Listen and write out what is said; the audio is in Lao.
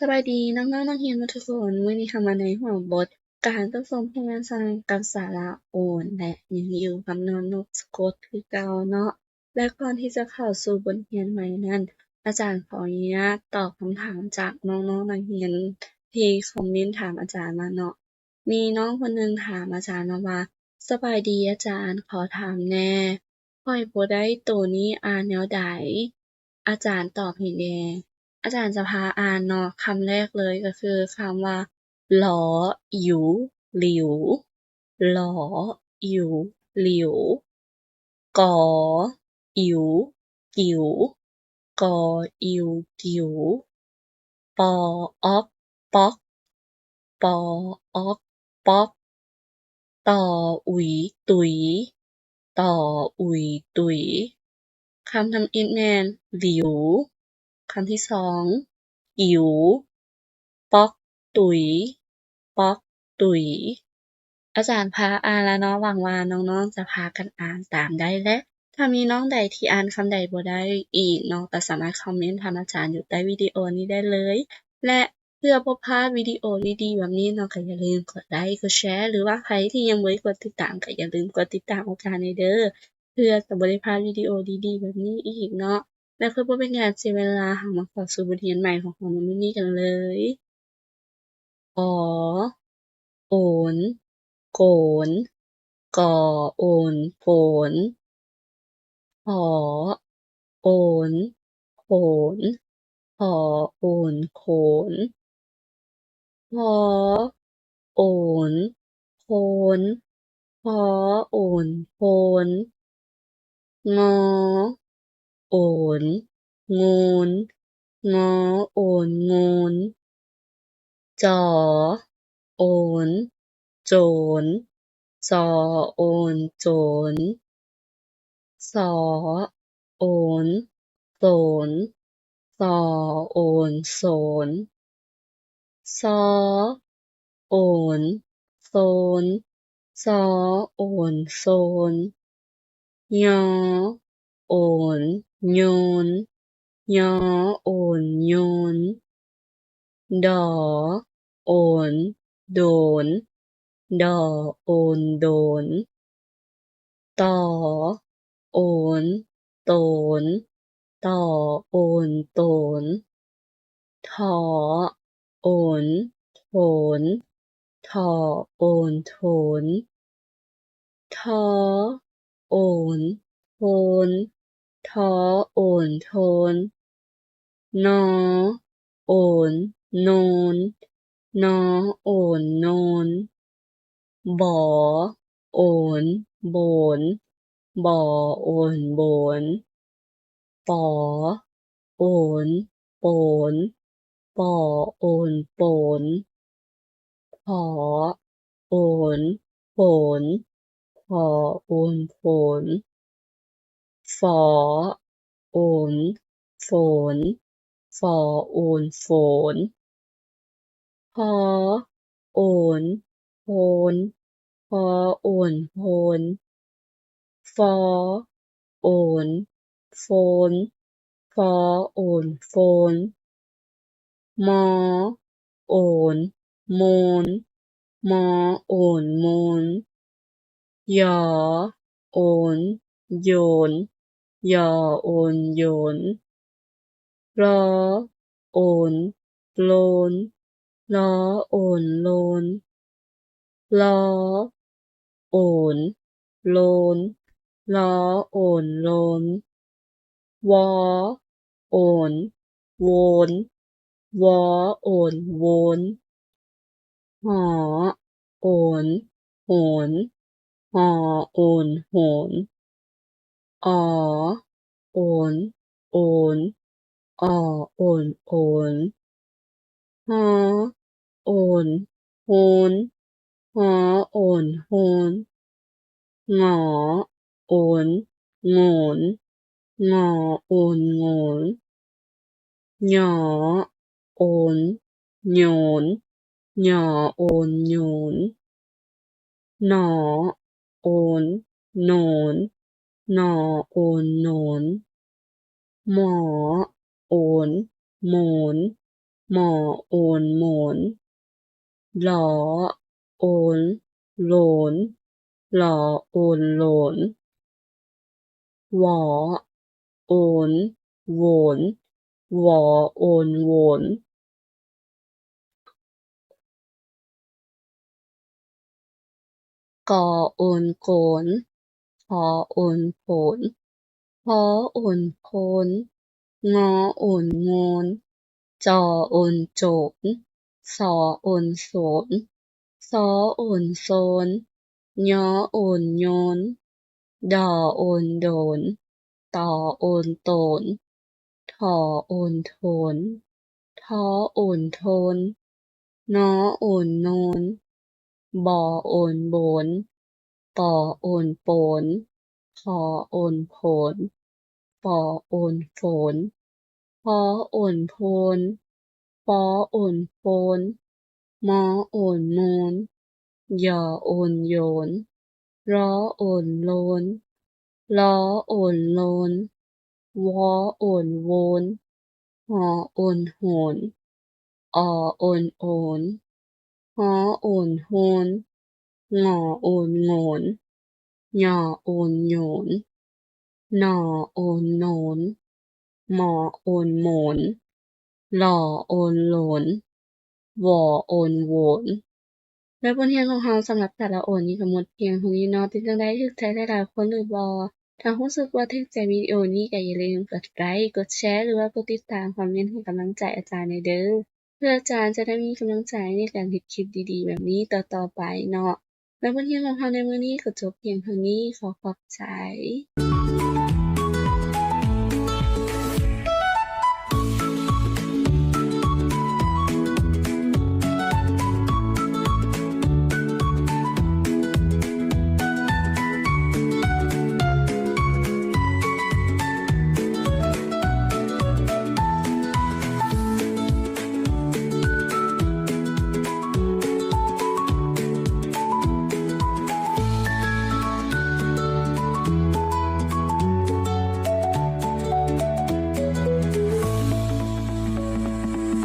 ບາຍດີນ້ອງໆນັກຮຽນໝົດທຸກຄົນ, ມື້ນີ້ເຂົ້າມາໃນຫົວບົດການປະສົມພະຍານສະຫຼັບກັບສະຫຼະໂອນ ແລະ ຍັງຢູ່ກັບນອນນົກສະກົດຄືເກົ່າເນາະ. ແລະ ກ່ອນທີ່ຈະເຂົ້າສູ່ບົດຮຽນໃໝ່ນັ້ນ, ອາຈານຂໍອະນຸຍາດຕອບຄຳຖາມຈາກນ້ອງໆນັກຮຽນທີ່ຄອມເມັນຖາມອາຈານມາເນາະ. ມີນ້ອງຄົນໜຶ່ງຖາມອາຈານມາວ່າ, ສະບາຍດີອາຈານ, ຂໍຖາມແດ່, ຂ້ອຍບໍ່ໄດ້ໂຕນີ້ອ່ານແນວໃດ? ອາຈານຕອບໃຫ້ແດ່. ອາຈານຈະພາອ່ານເນາະ, ຄຳແລກເລີຍກໍຄືຄຳວ່າ ຫຼໍ ອິວ ຫຼິວ, ຫຼໍ ອິວ ຫຼິວ, ກໍ ອິວ ກິວ, ກໍ ອິວ ກິວ, ປໍ ອອກ ປອກ, ປໍ ອອກ ປອກ, ຕໍ ອຸຍ ຕຸຍ, ຕໍ ອຸຍ ຕຸຍ. ຄຳທຳອິດແມ່ນ ຫຼິວ, ຄຳທີສອງ ກິວ, ປອກ ຕຸຍ, ປອກ ຕຸຍ. ອາຈານພາອ່ານແລ້ວເນາະ, ຫວັງວ່ານ້ອງໆຈະພາກັນອ່ານຕາມໄດ້ແລະ ຖ້າມີນ້ອງໃດທີ່ອ່ານຄຳໃດບໍ່ໄດ້ອີກເນາະ ກໍສາມາດຄອມເມັນຖາມອາຈານຢູ່ໃຕ້ວິດີໂອນີ້ໄດ້ເລີຍ ແລະ ເພື່ອບໍ່ພາດວິດີໂອດີໆແບບນີ້ເນາະ ກໍຢ່າລືມກົດໄລ ກົດແຊ ຫຼືວ່າໃຜທີ່ຍັງບໍ່ໄດ້ກົດຕິດຕາມ ກໍຢ່າລືມກົດຕິດຕາມອາຈານແດ່ເດີ ເພື່ອຈະບໍ່ໄດ້ພາດວິດີໂອດີໆແບບນີ້ອີກເນາະ. ແລະ ເພື່ອບໍ່ເປັນການເສຍເວລາ, ເຮົາມາເຂົ້າສູ່ບົດຮຽນໃໝ່ຂອງເຮົາໃນມື້ນີ້ກັນເລີຍ. ອໍ ໂອນ ໂກນ, ກໍ ໂອນ ໂກນ, ຂໍ ໂອນ ໂຂນ, ຂໍ ໂອນ ໂຂນ, ພໍ ໂອນ ໂຄນ, ພໍ ໂອນ ໂຄນ, ງໍ ໂອນ ໂງນ, ງໍ ໂອນ ໂງນ, ຈໍ ໂອນ ໂຈນ, ຈໍ ໂອນ ໂຈນ, ສໍ ໂອນ ໂສນ, ສໍ ໂອນ ໂສນ, ຊໍ ໂອນ ໂຊນ, ຊໍ ໂອນ ໂຊນ, ຍໍ ໂອນ ໂຍນ, ຍໍ ໂອນ ໂຍນ, ດໍ ໂອນ ໂດນ, ດໍ ໂອນ ໂດນ, ຕໍ ໂອນ ໂຕນ, ຕໍ ໂອນ ໂຕນ, ຖໍ ໂອນ ໂຖນ, ຖໍ ໂອນ ໂຖນ, ທໍ ໂອນ ໂທນ, ທໍ ໂອນ ໂທນ, ນໍ ໂອນ ໂນນ, ນໍ ໂອນ ໂນນ, ບໍ ໂອນ ໂບນ, ບໍ ໂອນ ໂບນ, ປໍ ໂອນ ໂປນ, ປໍ ໂອນ ໂປນ, ຜໍ ໂອນ ໂຜນ, ຜໍ ໂອນ ໂຜນ, ຝໍ ໂອນ ຝົນ, ຝໍ ໂອນ ຝົນ, ພໍ ໂອນ ໂພນ, ພໍ ໂອນ ໂພນ, ຟໍ ໂອນ ໂຟນ, ຟໍ ໂອນ ໂຟນ, ມໍ ໂອນ ໂມນ, ມໍ ໂອນ ໂມນ, ຢໍ ໂອນ ໂຢນ, ຢໍ ໂອນ ໂຢນ, ລໍ ໂອນ ໂລນ, ລໍ ໂອນ ໂລນ, ລໍ ໂອນ ໂລນ, ລໍ ໂອນ ໂລນ, ວໍ ໂອນ ໂວນ, ວໍ ໂອນ ໂວນ, ຫໍ ໂອນ ໂຫນ, ຫໍ ໂອນ ໂຫນ, ອໍ ໂອນ ໂອນ, ອໍ ໂອນ ໂອນ, ຮໍ ໂອນ ໂຮນ, ຮໍ ໂອນ ໂຮນ, ງໍ ໂອນ ໂງນ, ງໍ ໂອນ ໂງນ, ຫຍໍ ໂອນ ໂຍນ, ຫຍໍ ໂອນ ໂຍນ, ໜໍ ໂອນ ໂນນ, ໜໍ ໂອນ ໂນນ, ໝໍ ໂອນ ໂມນ, ມໍໂອນ ໂມນ, ລໍໂອນ ໂລນ, ລໍໂອນ ໂລນ, ວໍໂອນ ໂວນ, ວໍໂອນ ໂວນ. ກໍໂອນ ໂກນ, ຂໍໂອນ ໂຂນ, ພໍໂອນ ໂພນ, ງໍໂອນ ໂງນ, ຈໍໂອນ ໂຈນ, ສໍໂອນ ໂສນ, ຊໍໂອນ ໂຊນ, ຍໍໂອນ ໂຍນ, ດໍໂອນ ໂດນ, ຕໍໂອນ ໂຕນ, ຖໍໂອນ ໂຖນ, ທໍໂອນ ໂທນ, ນໍໂອນ ໂນນ, ບໍໂອນ ໂບນ, ປໍໂອນ ໂປນ, ຜໍໂອນ ໂຜນ, ປໍໂອນ ໂຟນ, ພໍໂອນ ໂພນ, ປໍໂອນ ໂຟນ, ມໍໂອນ ໂມນ, ຢໍໂອນ ໂຢນ, ລໍໂອນ ໂລນ, ລໍໂອນ ໂລນ, ວໍໂອນ ໂວນ, ຫໍໂອນ ໂຫນ, ອໍໂອນ ໂອນ, ຫໍໂອນ ໂຮນ, ງໍໂອນ ໂງນ, ຫຍໍໂອນ ໂຫຍນ, ໜໍໂອນ ໂໜນ, ມໍໂອນ ໂໝນ, ຫຼໍໂອນ ໂຫຼນ, ວໍໂອນ ໂຫວນ. ແລະ ບົດຮຽນຂອງເຮົາສຳລັບແຕ່ລະໂອນນີ້ກໍໝົດພຽງເທົ່ານີ້ເນາະ. ເປັນຈັ່ງໃດ? ຖືກໃຈຫຼາຍໆຄົນຫຼືບໍ່? ຖ້າຮູ້ສຶກວ່າຖືກໃຈວິດີໂອນີ້ ກໍຢ່າລືມກົດໄລ, ກົດແຊ ຫຼືວ່າກົດຕິດຕາມ, ຄອມເມັນໃຫ້ກຳລັງໃຈອາຈານແດ່ເດີ້ ເພື່ອອາຈານຈະໄດ້ມີກຳລັງໃຈໃນການເຮັດຄລິບດີໆແບບນີ້ຕໍ່ໆໄປເນາະ. ແລະ ບົດຮຽນຂອງເຮົາໃນມື້ນີ້ກໍຈົບພຽງເທົ່ານີ້. ຂໍຂອບໃຈ.